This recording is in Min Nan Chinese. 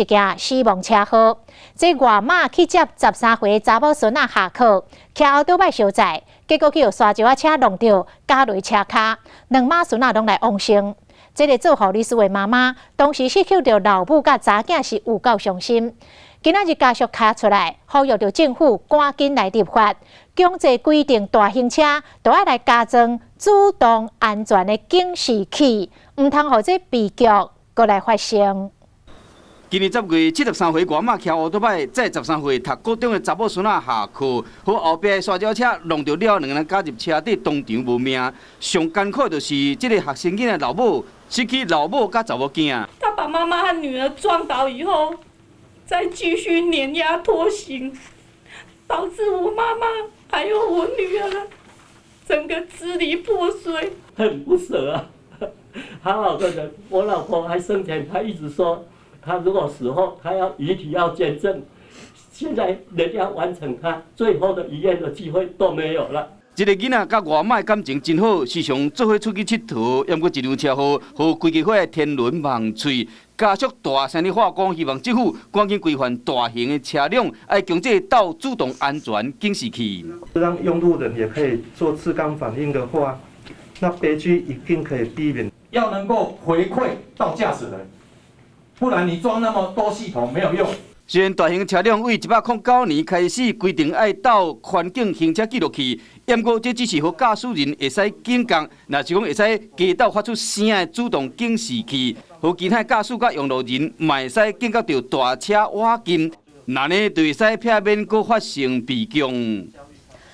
一件死亡車禍，這外媽去接13歲查某孫仔下課，騎歐多擺相載，結果去予沙石仔車挵著，軋落車跤，兩媽孫仔攏來往生。這个做護理師的媽媽，當時失去著老母佮查囝是有夠傷心。今仔日家屬跤出來，呼籲著政府趕緊來立法，強制規定大型車都愛來加裝主動安全的警示器，毋通予這悲劇閣來發生。今年10月，73歲外媽騎烏多擺載13歲讀高中的查某孫仔下課，予後壁的沙石車挵著了，兩个人軋入車底，當場無命。上艱苦就是這個學生囡仔老母失去老母佮查某囝。他把媽媽和女兒撞倒以後，再繼續碾壓拖行，導致我媽媽還有我女兒整個支離破碎。很不捨啊，好好的人，我老婆還生前，她一直說，他如果死後，他要遺體要捐贈，現在連要完成他最後的遺願的機會都沒有了。這个囡仔佮外媽的感情真好，時常做伙出去𨑨迌，毋過一場車禍，予規家伙天倫萬碎。家屬大聲咧喊講，希望政府趕緊規範大型的車輛，愛強制鬥主動安全警示器。讓用路人也可以做自綱反應的話，那悲劇一定可以避免。要能夠回饋到駕駛人。不然你裝那麼多系統沒有用。雖然大型車輛對109年開始規定愛鬥環境行車記錄器，毋過這只是予駕駛人會使警覺，若是講會使加鬥發出聲的主動警示器，予其他駕駛佮用路人嘛會使警覺著大車倚近，那呢就會使避免閣發生悲劇。